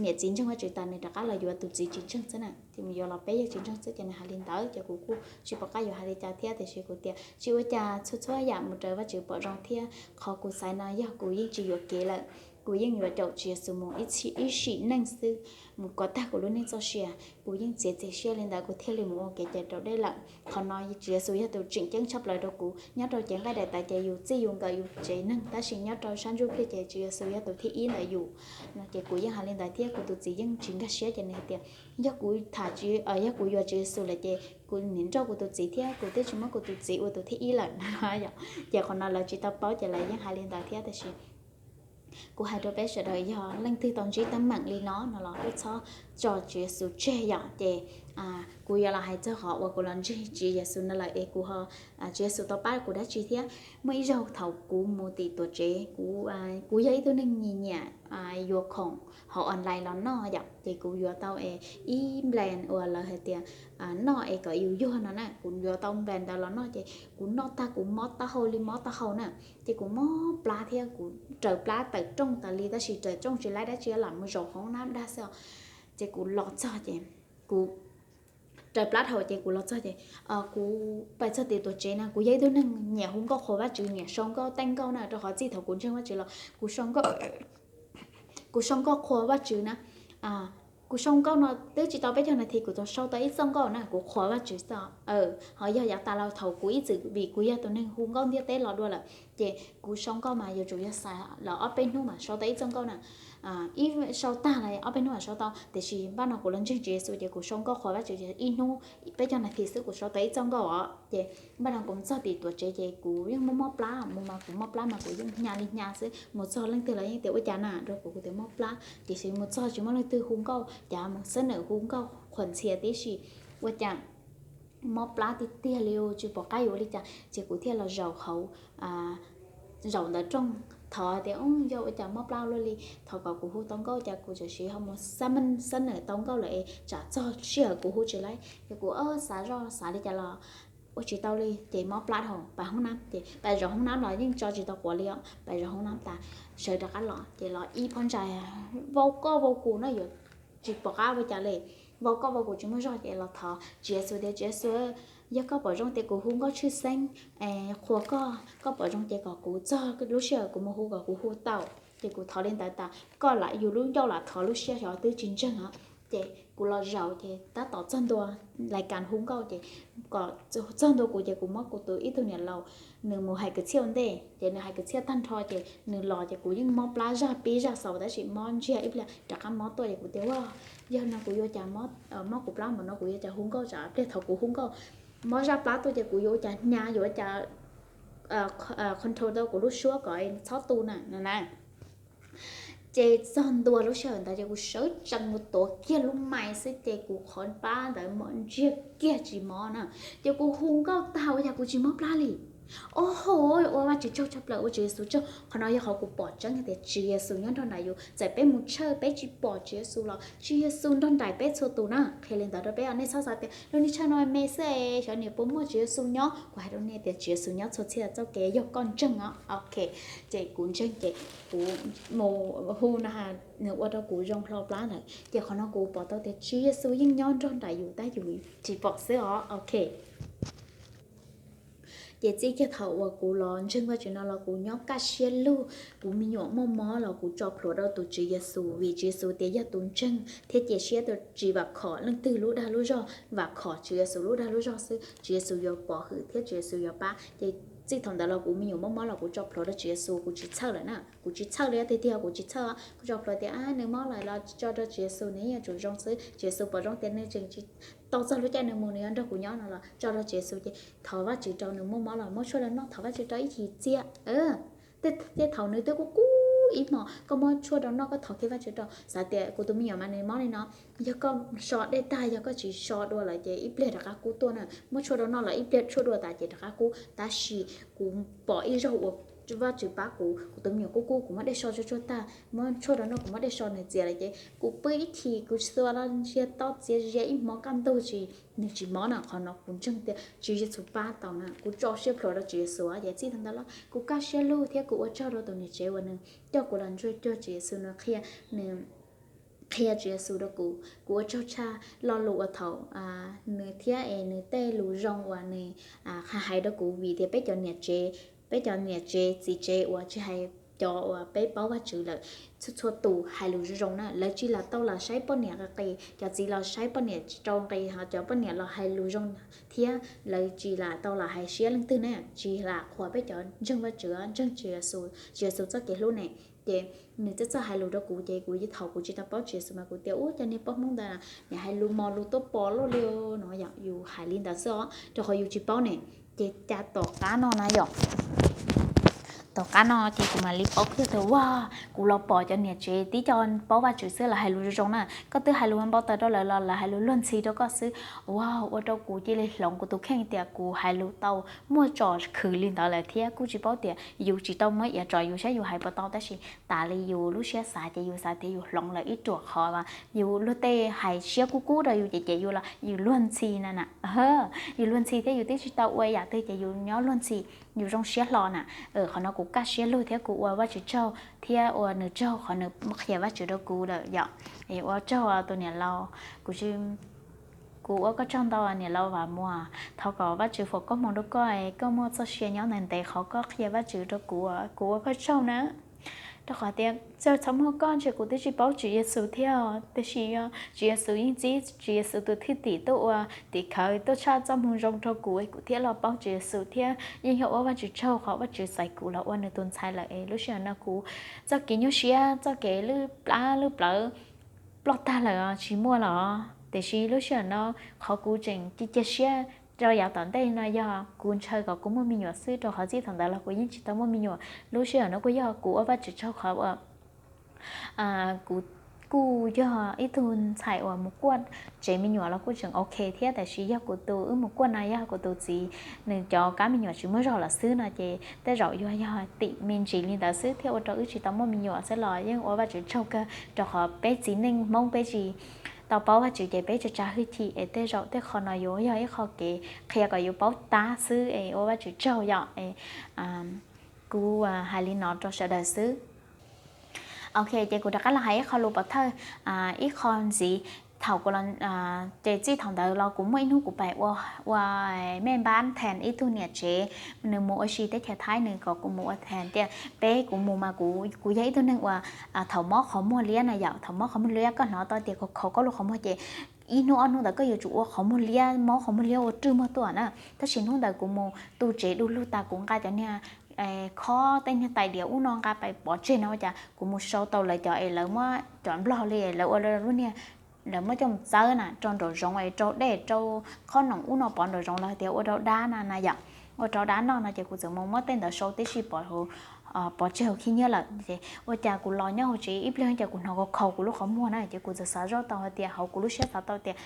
niam txiv ntseeg Vajtswv tas nws rov qab los yuav tus txiv tsis ntseeg xwb na, ces mus yuav los peb yawg tsis ntseeg xwb ces nws hais li ntawd ces kuv kuj tsis pom qab yuav hais li cas thiab tiam sis kuv tias tsis ua cas, txhua txhua yam mus raws Vajtswv pom zoo thiab qhov kuv xaiv no yog kuv yeej tsis yuam kev lawm, kuv yeej yuav caum Tswv Yexus mus ib sim neej xwb, mus kom tag kuv lub neej txoj sia, kuv yeej txiav txim siab li ntawd kuv thiaj li mus ua kev cai raus dej lawm. Qhov no Tswv Yexus yog tus tseem ceeb tshaj plaws rau kuv. Nyob rau cev nqaij daim tawv ces yus txij yus nkawm yus tsev neeg, tab sis nyob rau sab ntsuj plig ces Tswv Yexus yog tus thib ib ntawm yus. Ces kuv yeej hais li ntawd thiab kuv tus txiv yeej tsis nkag siab ces nws hais tias yog kuv tham, yog kuv yuav Tswv Yexus lawm ces kuv nim nrauj kuv tus txiv thiab kuv twb tsis muab kuv tus txiv ua tus thib ib lawm no yom. Ces qhov no lawv tsis tau paub ces lawv yeej hais li ntawd thiab tiam sis kuv hais rau peb sawv daws yog leej twg tau ntsib teeb meem li no no los kuj txhob tso Tswv Yexus tseg yom. Ces kuv yuav los hais txog qhov uas kuv los ntseeg Tswv Yexus no lawm es kuv ho, Tswv Yexus tau pab kuv dab tsi thiab. Muaj ib zaug thaum kuv mus tim tuam tsev, kuv yog ib tug neeg nyiam nyiam yuav khoom hauv online los noj yom, ces kuv yuav tau es ib nplas uas lawv hais tias noj es kom yus yuag no na, kuv yuav tau nplas ntawd los noj ces kuv noj tag kuv mob taub hau li mob taub hau na, ces kuv mob plab thiab kuv raws plab tawm rooj tas li tab sis raws rooj tsis laib dab tsi lam mus zaum hoob nab dag xwb os. Ces kuv los txog ces kuv raws plab dhau ces kuv los txog ces kuv pais txog tim tuam tsev na, kuv yog ib tug neeg nyiam hu nkauj qhuas Vajtswv, nyiam sau nkauj teej nkauj na, rau qhov txij thaum kuv ntseeg Vajtswv los kuv sau nkauj, kuv sau nkauj qhuas Vajtswv na. Kuv sau nkauj no twb tsis tau peb caug nas this kuv txawm sau tau ib txoj nkauj na, kuv qhuas Vajtswv xwb. Ho yog yav tas los thaum kuv ib txwm, vim kuv yog tus neeg hu nkauj ntiaj teb los dua lawm, ces kuv sau nkauj mas yuav tsum yog xav los ob peb hnub mas sau tau ib txoj nkauj na. Ib sau tag los ob peb hnub mas sau tau, tiam sis npaj no kuv los ntseeg Tswv Yexus ces kuv sau nkauj qhuas Vajtswv ces ib hnub peb caug nas this xwb kuv sau tau ib txoj nkauj os. Ces npaj no kuv mus txog tim tuam tsev ces kuv yeej mob mob plab, mus mas kuv mob plab mas kuv yeej hnyav li hnyav xwb, mus txog leej twg los yeej tias ua cas na rau kuv, kuv tias mob plab, tiam sis mus txog tsis muaj leej twg hu nkauj, cas mus xab nam hu nkauj qhuas ntxhias tib si, ua cas mob plab tiag tiag li tsis pom qab yuav ua li cas ces kuv thiaj los zaum hauv, zaum ntawm rooj, thov tias yog ua cas mob plab luaj li, thov kom kuv hu tau nkauj, cas kuv txawm siv ho mus xab nam tau nkauj lawm es tsam txog sij hawm kuv hu tsis laib ces kuv xav zoj xav li cas los ua tsis tau li ces mob plab dhau pais hoob nab, ces pais zaum hoob nab los yeej tso tsis tau quav li os, pais zaum hoob nab tas sawv rov qab los ces los ib phab ntsa vau koj vau kuv no yuav tsis pom qab ua cas li, vau koj vau kuv tsis muaj zog ces los thov Tswv Yexus tias Tswv Yexus, yog koj pom zoo tias kuv hu nkauj tshwj xeeb, qhuas koj, koj pom zoo ces kom kuv txog lub sij hawm kuv mus hu kom kuv hu tau. Ces kuv thov li ntawd tas koj lam yus lub ncauj lam thov lub siab xyov twb tsis ntseeg os. Ces kuv los zaum ces tab tom txog ntua lais kas hu nkauj ces kom txog ntua kuv ces kuv muab kuv tus ib tug niam laus, nws mus hais kwv txhiaj ua ntej ces nws hais kwv txhiaj tag nrho ces nws los ces kuv yeej mob plab zaj pib zaj xaus tab sis mob ntsiag ib pliag rov qab mob tuaj ces kuv tias ua, yog no kuv yuav cas mob kuv plab npaum no, kuv yuav cas hu nkauj tsam pliag thaum kuv hu nkauj mob zaj plab tuaj ces kuv yuav ua cas hnyav, yuav ua cas control tau kuv lub suab kom txhob tu na no na. Ces txog ntua lub sij hawm ntawd ces kuv sawv tsees mus tuav kiag lub mais xwb ces kuv qhov plab ntawd mob ntsiag kiag tsis mob na. Ces kuv hu nkauj tag ua cas kuv tsis mob plab li. Au hau, ua Vajtswv tsaug tshaj plaws, ua Tswv Yexus tsaug. Qhov no yog qhov kuv pom tseeb hais tias Tswv Yexus nyob nrog nraim yus. Txawm peb mus church peb tsis pom Tswv Yexus los Tswv Yexus nrog nraim peb txhua tus na. Qhia li ntawd rau peb, nej txhob xav tias lub neej church no me xwb es xyov niam puas muaj Tswv Yexus nyob. Kuv hais rau nej tias Tswv Yexus nyob txhua txhia txoj kev yog koj ntseeg os. Ok, ces kuv ntseeg ces kuv mus hu no, nws ua rau kuv zoo hlo plab lawm. Ces qhov no kuv pom tau tias Tswv Yexus yeej nyob nrog nraim yus tab yus tsis pom xwb os. Ok. Ces txij kiag thaum uas kuv los ntseeg Vajtswv no los kuv nyob kaj siab lug, kuv me nyuam muaj mob los kuv tso plhuav rau tus Tswv Yexus vim Tswv Yexus tias yog tus ntseeg thiab cia siab, tus tsis vam khom leej twg lub dag lub zog, vam khom Tswv Yexus lub dag lub zog xwb Tswv Yexus yuav pov hwm thiab Tswv Yexus yuav pab. Ces Txij thaum ntawd los kuv me nyuam mob mob los kuv tso plhuav rau Tswv Yexus, kuv tsis txhawj lawm na, kuv tsis txhawj li, tiag tiag kuv tsis txhawj. Kuv tso plhuav tias, a, nws mob lawm los tso rau Tswv Yexus, nws yeej yuav tsum zoo xwb. Tswv Yexus pom zoo tias nws tseem tsis tau txog lub caij nws mus, nws yuav nrog kuv nyob no los tso rau Tswv Yexus ces thov Vajtswv rau nws muaj mob los muab tshuaj rau noj, thov Vajtswv rau ib chim txiaj. Tej thaum nws twb kub kub ib hmos, koj muab tshuaj rau noj, koj thov kiag Vajtswv rau. Xav tias kuv tus me nyuam mas nws mob li no, yog koj so dej tag, yog koj tsis so dua lawm ces ib pliag rov qab kub tuaj na. Muab tshuaj rau noj los ib pliag tshuaj dua tas ces rov qab kub. Tab sis kuv pom ib zaug uas Vajtswv pab kuv, kuv tus me nyuam kub kub, kuv muab dej so tsuag tsuag tag, muab tshuaj rau noj, kuv muab dej so nws txias lawm ces kuv pw ib chim, kuv xuas los ntsiag to txias zias ib hmos kaj ntug tsis, nws tsis mob na. Qhov no kuv ntseeg tias Tswv Yexus pab tau na, kuv tso siab plhuav rau Tswv Yexus. Ces txij thaum ntawd los kuv kaj siab lug thiab kuv ua tsaug rau tus niam tsev uas nws coj kuv los ntsuag cuag Tswv Yexus, nws qhia, nws qhia Tswv Yexus rau kuv. Kuv ua tsaug tshaj lo lus uas thaum nws thiab es nws tej lus zoo uas nws hais rau kuv, vim tias peb cov niam tsev, peb cov niam tsev txiv tsev uas tsis hais cov uas peb paub Vajtswv lawm, txhua txhua tus hais lus zoo zoo na, lawv tsis lam tau los saib poj niam nqi nqis, cov txiv los saib poj niam rau nqi, ho cov poj niam los hais lus zoo thiab lawv tsis lam tau los hais siab leej twg ne, tsis lam qhuas peb cov ntseeg Vajtswv, ntseeg Tswv Yexus, Tswv Yexus txoj kev hlub ne. Ces nws txawj txawj hais lus rau kuv ces kuv, thaum kuv tsis tau paub Tswv Yexus mas kuv tias, ub, cov niag poj Hmoob ntawd niam hais lus mos lus tuaj pom loj li no yom, yus hais li ntawd xwb os, rau qhov yus tsis paub ne. Ces cas tom qab no na yom, tom qab no ces kuv mam li paub kiag tias, ua, kuv los pom cov niam tsev tib co paub Vajtswv xwb los hais lus zoo zoo na, koj twb hais lus npau taws rau lawv los lawv hais lus luag ntxhi rau koj xwb. Ua, ua rau kuv cia li hloov kuv tus kheej tias kuv hais lus tau muaj tsom khwv li ntawd lawm thiab kuj tsis paub tias yus tsis tau muab iav tso yus saib yus hais puas tau, tab sis tas li yus lub siab xav ces yus xav tias yus hloov lawm ib ruam qhov, yus luag tej hais siab kub kub rau yus ces ces yus los yus luag ntxhi na na. Yus luag ntxhi thiab yus twb tsis tau ua yam twg ces yus nyob luag ntxhi, yus zoo siab hlo na. Qhov no kuv kaj siab lug thiab kuv ua Vajtswv tsaug thiab ua nws tsaug qhov nws qhia Vajtswv rau kuv lawm yom. Ua tsaug tus niam laus, kuv kuv ua koj tsaug ntau niam laus Vam Muas, thov kom Vajtswv foom koob hmoov rau koj, koj muaj txoj sia nyob ntev ntev qhov koj qhia Vajtswv rau kuv, kuv ua koj tsaug na. Rau qhov tias txawm txhob muaj koj ntshe kuv twb tsis paub Tswv Yexus thiab, tiam sis yog Tswv Yexus yeej txib Tswv Yexus tus thwj tim tuaj ua tim khawv tuaj tshaj txoj moo zoo rau kuv, kuv thiaj los paub Tswv Yexus thiab yeej yog ua Vajtswv tsaug qhov Vajtswv xaiv kuv los ua nws tus ntxhais lawm es lub sij hawm no kuv txoj kev nyuaj siab, txoj kev lwj plab lwj plawv ploj tag lawm tsis muaj los, tiam sis lub sij hawm no qhov kuv tseem cia cia siab rau yav tom ntej no yog kuv ntshaw kom kuv muaj me nyuam xwb, rau qhov txij thaum ntawd los kuv yeej tsis tau muaj me nyuam. Lub sij hawm no kuj yog kuv ua Vajtswv tsaug qhov uas kuv kuj yog ib tug ntxhais uas mus kuaj tsev me nyuam los kuj tseem ok thiab, tiam sis yog kuv tus wb mus kuaj no yog kuv tus txiv nws cov kab me nyuam tsis muaj zog lawm xwb no ces tej zaum yuav yog tim me ntsis li ntawd xwb thiaj ua rau wb tsis tau muaj me nyuam xwb los yeej ua Vajtswv tsaug kawg rau qhov peb txiv neej Hmoob peb tsis tau paub Vajtswv ces peb tsa tsa hwj chim es tej zaum tej qho no yuav yog ib qho kev qhia kom yus paub tab xwb es ua Vajtswv tsaug yom. Kuv hais li no rau sawv daws xwb. Ok, ces kuv rov qab los hais ib qho lus pov thawj, ib qho ntxiv. Thaum kuv, ces txij thaum ntawd los kuv muaj ib hnub kuv pais ua, ua mej npab thaes ib tug niam tsev, nws mus ua si teb chaws Thaib, nws kom kuv mus ua thaes tias peb, kuv mus mas kuv, kuv yog ib tug neeg uas thaum mob qhov muag liab na yom, thaum mob qhov muag liab koj hnov tau tias khaus khaus koj lub qhov muag ces ib hnub ob hnub ntawd koj yuav tsum ua qhov muag liab, mob qhov muag liab ua rwj muag tuaj na. Tab sis hnub ntawd kuv mus tu tsev du lug tas kuv nqa cov niag khob tej niag tais diav ub no nqa pais pov tseg no ua cas kuv mus sau tau lawv cov es lawv muab cov nplog li lawv ua lub niag, lawv muab coj mus txawb na rau nraum zoov es rau dej rau khob noom ub no pov nraum zoov lawv tias ua rau dab na na yom, ua rau dab noj no ces kuv txawm mus muab tej ntawd sau tib si pov, pov tseg hauv khib nyiab lawm ces ua cas kuv los nyob hauv tsev ib pliag cas kuv hnov khaus khaus kuv lub qhov muag na ces kuv txawm xav zoj tau hais tias hauv kuv lub siab xav tau tias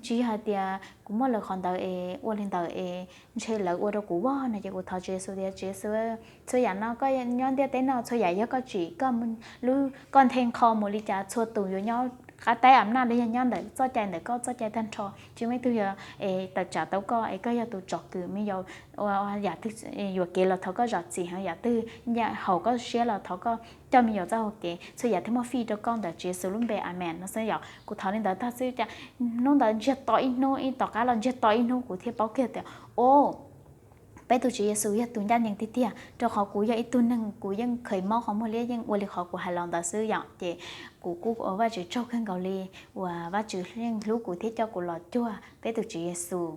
tsis yog hais tias kuv muaj lawv qhov ntawd es ua li ntawd es ntshe lawv ua rau kuv vog no ces kuv thov Tswv Yexus tias Tswv Yexus, txhua yam no koj nyob ntiaj teb no txhua yam yog koj tsim, koj, koj nthe nkho mus li cas txhua tus yuav nyob qab teb am naj los yog nyob ntawm txoj cai ntawm koj txoj cai tag nrho, tsis muaj ib tug yuav es tawm tsam tau koj es koj yog tus tsom kwm me nyuam, yam twg yuam kev los thov koj zam txim, yam twg haum koj siab los thov koj coj me nyuam txoj hau kev, txhua yam thiaj muaj fij rau koj ntawm Tswv Yexus lub npe, amees no xwb yom. Kuv thov li ntawd tag xwb cas hnub ntawd ntsiag to ib hnub, ib tom qab los ntsiag to ib hnub kuv thiaj paub kiag tias o, peb tus Tswv Yexus yog tus ncaj ncees tiag tiag, rau qhov kuv yog ib tug neeg kuv yeej kheev mob qhov muag liab yeej ua li qhov kuv hais los ntawd xwb yom. Ces kuv kuj ua Vajtswv tsaug kawg nkaus li uas Vajtswv yeej hlub kuv thiab coj kuv los cuag peb tus Tswv Yexus.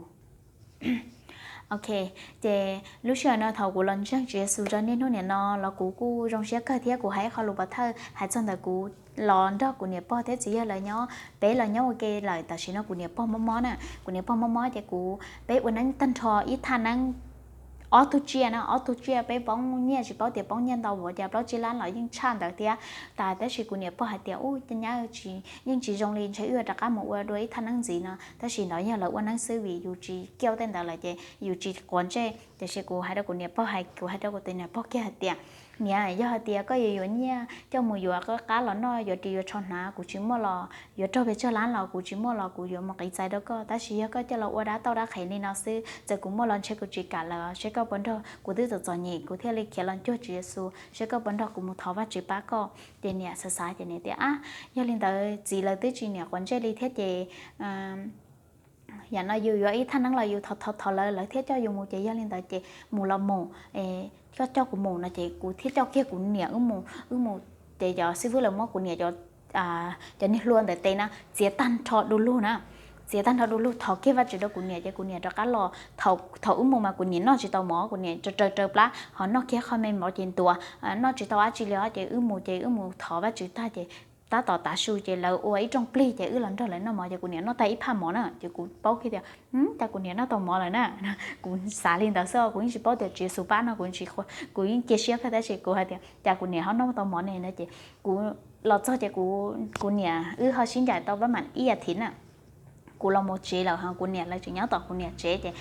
Ok, ces lub sij hawm no thaum kuv los ntseeg Tswv Yexus rau niaj hnub niam no los kuv kuj zoo siab kawg thiab kuv hais ib qho lus pov thawj hais txog ntawm kuv los nrog kuv niam pog thiab txiv yawg lawv nyob, peb los nyob ua ke lawm. Tam sim no kuv niam pog mob mob na, kuv niam pog mob mob ces kuv, peb ua neeb tag nrho ib thaj neeb ob tug tsiaj na, ob tug tsiaj peb poob nyiaj tsis paub tias poob nyiaj ntau npaum cas, plaub tsib lab los yeej tshaj ntawd thiab. Tas tab sis kuv niam pog hais tias, ub, nyab, yeej tsis zoo li, ntshe wb yuav rov qab mus ua dua ib thaj neeb ntxiv no, tab sis ntawd yog lawv ua neeb xwb, vim yus tsis kiaj tej ntawd lawm ces yus tsis quav ntsej. Tiam sis kuv hais rau kuv niam pog, hais, kuv hais rau kuv tus niam pog kiag hais tias, niam, yog hais tias koj yuav yuav nyiaj coj mus yuav qab los noj, yuav ris yuav tsho hnav, kuv tsis muaj los, yuav raug pes tsawg lab los kuv tsis muaj los kuv yuav mus qiv txais rau koj, tab sis yog koj coj los ua dab tauj dab qhev li no xwb, txawm kuv muaj los ntshe kuv tsis kam lawm. Seb koj puas nrog, kuv twb txom txom nyem kuv thiaj li khiav los cuag Tswv Yexus, seb koj puas nrog kuv mus thov Vajtswv pab koj. Ces niam xav xav ces niam tias, ab, yog li ntawd txiv lawv twb tsis niam quav ntsej li thiab ces yam no yus yuav ib thaj neeb los yus thov thov thov lawv, lawv thiaj coj yus mus, ces yog li ntawd ces mus los mus, koj coj kuv mus no ces kuv thiaj coj kiag kuv niam wb mus, wb mus. Ces cov xib fwb lawv muab kuv niam cov, cov niag hlua ntawm tes na txiav tag nrho du lug na, txiav tag nrho du lug, thov kiag Vajtswv rau kuv niam ces kuv niam rov qab los. Thaum wb mus mas kuv niam noj tsis tau mov, kuv niam raws raws plab ho noj kiag qho me mov ces ntuav, noj tsis tau dab tsi li os. Ces wb mus ces wb mus thov Vajtswv tag ces tab tom tav su ces lawv ua ib rooj plig ces wb los nrog lawv noj mov ces kuv niam noj tag ib phaj mov na ces kuv paub kiag tias cas kuv niam noj tau mov lawm na. Kuv xav li ntawd xwb, kuv yeej tsis paub tias Tswv Yexus pab no, kuv, kuv yeej cia siab kawg tab sis kuv hais tias cas kuv niam ho noj tau mov ne no ces kuv los txog ces kuv, kuv niam wb ho sib ncaim tau pab mam ib as thiv na. Kuv los mus tsev lawm ho kuv niam lawv tseem nyob tom kuv niam tsev ces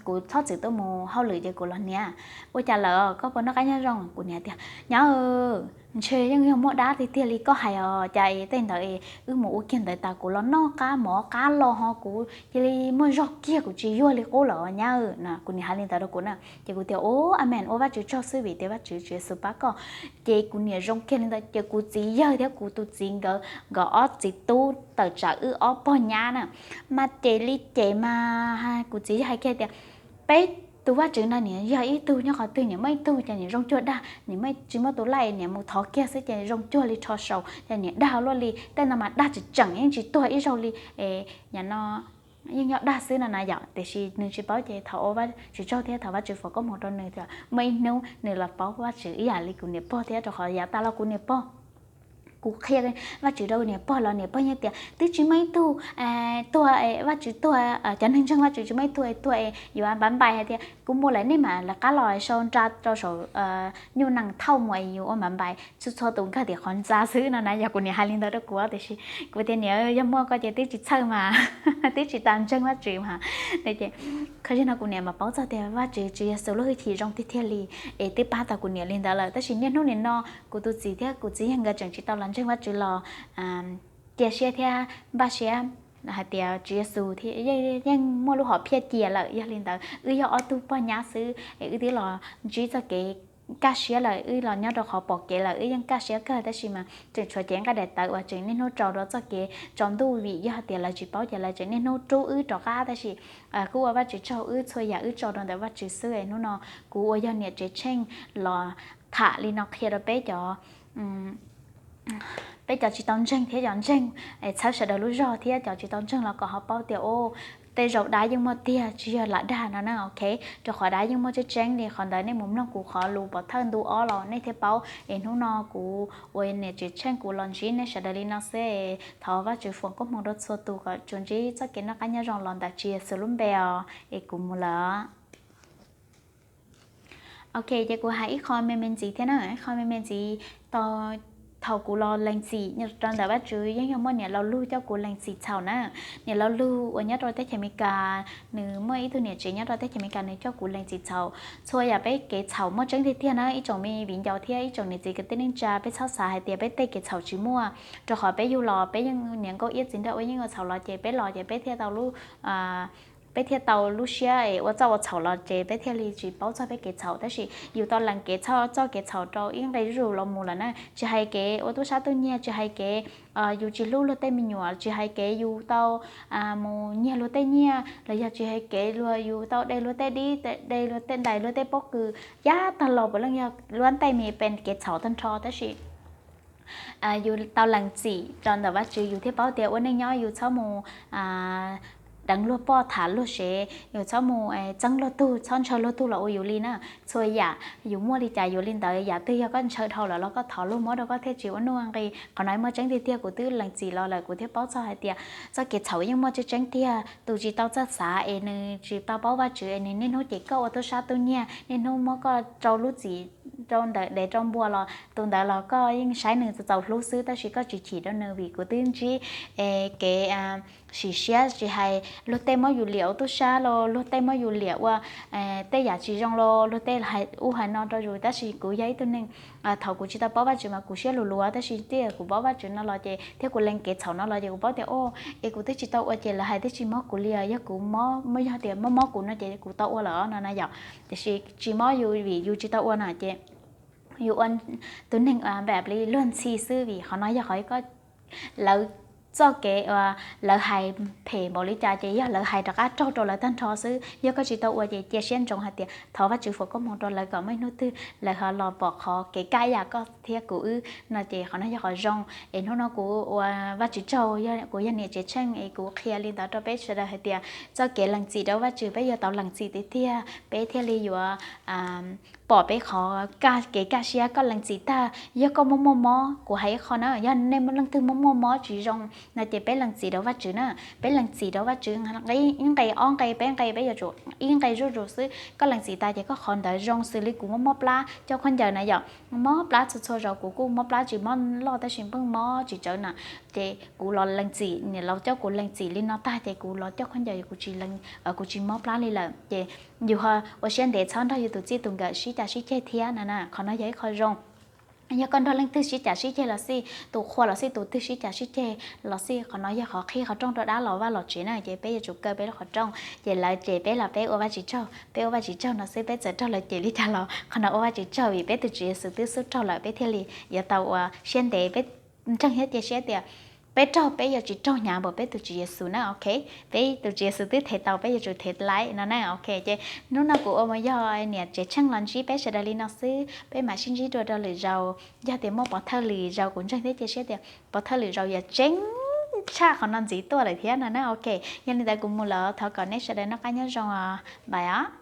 kuv txhob txwm tuaj mus hauj lwm ces kuv los, niam, ua cas lawm, koj puas noj qab nyob zoo? Kuv niam tias, nyab, ntshe yeej yog muaj dab tiag tiag li koj hais os, cas es tej ntawd es wb mus ua kiag ntawd tas kuv los noj qab mov qab los ho kuv cia li muaj zog kiag kuv tsis yuag li qub lawm nyab. Kuv niam hais li ntawd rau kuv na ces kuv tias, ub, amees, ua Vajtswv tsaug xwb vim tias Vajtswv, Tswv Yexus pab koj. Ces kuv niam zoo kiag li ntawd ces kuv txiv yawg thiab kuv tus txiv nkawd, nkawd ob txiv tub tawm tsam wb ob pog nyab na, mas ces li ces mas kuv txiv yawg hais kiag tias, peb tus Vajtswv no niam yog ib tug, nyob qhov twg niam muaj ib tug, ces niam zoo cuag dag, niam tsis muaj tus laij, niam mus thov kiag xwb ces zoo cuag li rho saus, ces niam dag luaj li, tej no mas dag tseem tseem yeej tsis tuag ib zaug li. Yam no yeej yog dag xwb no na yom, tiam sis nws tsis paub ces thov ua Vajtswv tsaug thiab thov Vajtswv foom koob hmoov rau nws, muaj ib hnub nws los paub Vajtswv ib yam li kuv niam pog thiab, rau qhov yav tas los kuv niam pog, kuv qhia Vajtswv rau niam pog los niam pog yeej tias twb tsis muaj ib tug tuag, Vajtswv tuag, cov neeg ntseeg Vajtswv tsis muaj ib tug tuag es yuav npav npais hais tias kuv mus lawm nej mam lawv qab los sau nra rau saum nyuj nees thauj mus es yus ua npav npais txhua txhua tus nkag tim qhov ntxa xwb no na. Yog kuv niam hais li ntawd rau kuv tiam sis kuv tias niam, yog muaj koj ces twb tsis txhawj mas, twb tsis tas ntseeg Vajtswv mas. Ces qhov no kuv niam mas paub txog tias Vajtswv, Tswv Yexus lub hwj chim zoo tiag tiag li es twb pab tau kuv niam li ntawd lawm. Tab sis niaj hnub nim no kuv tus txiv thiab kuv txiv yawg nkawd tseem tsis tau los ntseeg Vajtswv los cia siab thiab npaj siab hais tias Tswv Yexus yeej muaj lub hom phiaj cia lawm. Yog li ntawd wb yog ob tug pog nyab xwb es wb twb los ntsib txoj kev kaj siab lawm, wb los nyob rau qhov pom kev lawm wb yeej kaj siab kawg, tab sis mas tseem tshuav cev nqaij daim tawv uas tseem niaj hnub tso rau txoj kev tsaus ntuj, vim yog hais tias lawv tsis paub ces lawv tseem niaj hnub rub wb rov qab. Tab sis kuj ua Vajtswv tsaug, wb txhua yam wb tso rau ntawm Vajtswv xwb. Hnub no kuv uas yog niam tsev tsheej los tham li no qhia rau peb cov peb cov tsis tau ntseeg thiab cov ntseeg, txhawb sawv daws lub zog thiab cov tsis tau ntseeg los kom ho paub tias, o, tej zaum dab yeej muaj tiag tsis yog lam dag no na, ok. Rau qhov dab yeej muaj tseeb tseeb li. Qhov ntawd nej mus mloog kuv qhov lus pov thawj ntu ob los nej thiaj paub. Es hnub no kuv ua niam tsev tsheej kuv los ntsib nej sawv daws li no xwb, thov Vajtswv foom koob hmoov rau txhua tus kom tsuas ntsib txoj kev noj qab nyob zoo los ntawm Tswv Yexus lub npe os, es kuv mus lawm. Ok, ces kuv hais ib qho me me ntxiv thiab na, ib qho me me ntxiv. Thaum kuv los lees txim rau ntawm Vajtswv yeej yog muaj niam laus lug coj kuv lees txim txhaum na. Niam laus lug uas nyob rau teb chaws Amelikas, nws muaj ib tug niam tsev nyob rau teb chaws Amelikas, nws coj kuv lees txim txhaum. Txhua yam peb kev txhaum muaj tseeb tiag tiag na ib tsoom me viv ncaus thiab ib tsoom niam txiv kwv tij neej tsa, peb txhob xav hais tias peb tej kev txhaum tsis muaj, rau qhov peb yug los peb yeej niam nkauj iab txiv nraug ua yeej ua txhaum los ces peb los ces peb thiaj tau lub peb thiaj tau lub siab es ua txoj ua txhaum los ces peb thiaj li tsis paub txog peb kev txhaum. Tab sis yus tau lees kev txhaum, txoj kev txhaum rau ib nqe zuj zus los mus lawm na, tsis hais kev ua tub sab tub nyiag, tsis hais kev yus tsis hlub luag tej me nyuam, tsis hais kev yus tau mus nyiag luag tej nyiaj, los yog tsis hais kev luag yus tau de luag tej dib, de luag tej ntais, luag tej pob kws, yav tag los puav leej yog luab ntaj me pes kev txhaum tag nrho. Tab sis yus tau lees txim rau ntawm Vajtswv yus thiaj paub tias ua neej nyob yus txhob mus, deev luag poj tham luag sev, yus txhob mus txeeb luag tug, txhob ntshaw luag tug los ua yus li na. Txhua yam yus muaj li cas yus li ntawd, yam twg yog koj ntshaw dhau lawm los koj thov luag muab rau koj thiaj tsis ua nuj nqi. Qhov no muaj tseeb tiag tiag, kuv twb lees txim los lawm kuv thiaj paub txog hais tias txoj kev txhaum yeej muaj tseeb tseeb tiag. Tus tsis tau txawj xav es nws tsis tau paub Vajtswv es nws niaj hnub ces koj ua tub sab tub nyiag, niaj hnub muab koj rau lub txim, rau ntawm dev rau npua los tus ntawd los koj yeej saib nws txaus hlub xwb tab sis koj tsis chim rau nws. Vim kuv twb ntsib kev sim siab tsis hais luag tej muab yus liam ua tub sab los luag tej muab yus liam ua tej yam tsis zoo los luag tej hais ub hais no rau yus, tab sis kuv yog ib tug neeg, thaum kuv tsis tau paub Vajtswv mas kuv siab luv luav, tab sis txij kuv paub Vajtswv no los ces thiab kuv lees kev txhaum no los ces kuv paub tias o, es kuv twb tsis tau ua ces lawv hais twb tsis mob kuv li, yog kuv mob, yog tias mob mob kuv no ces kuv tau ua lawm no na yom. Tiam sis tsis mob yus vim yus tsis tau ua na ces yus ua tus neeg npam li luag ntxhi xwb, vim qhov no yog qhov koj, lawv txoj kev uas lawv hais phem npaum li cas ces yog lawv hais rov qab raug rau lawv tag nrho xwb. Yog koj tsis tau ua ces cia siab ntsoov hais tias thov Vajtswv foom koob hmoov rau lawv kom muaj ib hnub twg lawv ho los pom qhov kev kaj yam koj thiab kuv wb no ces qhov no yog qhov zoo. Es hnub no kuv ua Vajtswv tsaug, kuv yog niam tsev tsheej es kuv qhia li ntawd rau peb sawv daws hais tias txoj kev lees txim rau Vajtswv peb yuav tau lees txim tiag tiag peb thiaj li yuav pom peb qhov kev kaj siab. Koj lees txim tag, yog koj muaj muaj mob, kuv hais ib qho na, yog nej muaj leej twg muaj muaj mob tsis zoo no ces peb lees txim rau Vajtswv na, peb lees txim rau Vajtswv, ib nqe ob nqe peb nqe peb yuav tsum ib nqe zuj zus xwb. Koj lees txim tas ces koj qhov ntawd zoo xws li kuv muaj mob plab coj khaub ncaws na yom, mob plab txhua txhua zaus, kuv kuj mob plab tsis mob loj tab sis pheej mob tsis tsawv na, ces kuv los lees txim, niam laus coj kuv lees txim li no tag ces kuv los coj khaub ncaws kuv tsis mob plab li lawm. Ces yus ho ua siab ntev txhob nrog yus tus txij tus nkawm sib cav sib ceg thiab na na, qhov no yog ib qho zoo. Yog koj nrog leej twg sib cav sib ceg los xij, tus qhua los xij, tus twg sib cav sib ceg los xij, qhov no yog qhov qhib qhov rooj rau dab los vaj los tsev na, ces peb yuav tsum kaw peb lub qhov rooj. Ces lawv cem peb los peb ua Vajtswv tsaug, peb ua Vajtswv tsaug no xwb, peb txawm raug lawv cem li cas los qhov no ua Vajtswv tsaug vim peb tus Tswv Yexus twb xub raug lawm, peb thiaj li yuav tau ua siab ntev, peb ntseeg thiab cia siab tias peb raug peb yuav tsis raug hnyav npaum peb tus Tswv Yexus na, ok. Peb tus Tswv Yexus twb thev tau, peb yuav tsum thev laib no na, ok. Ces hnub no kuv ua mus yog niam tsev tsheej los ntsib peb sawv daws li no xwb, peb mam sib ntsib dua rau lwm zaus. Yog tias muaj pov thawj lwm zaus kuv ntseeg thiab cia siab tias pov thawj lwm zaus yuav tseeb tshaj qhov no ntxiv tuaj lawm thiab no na, ok. Yog li ntawd kuv mus lawm, thov kom nej sawv daws noj qab nyob zoo os, bye os.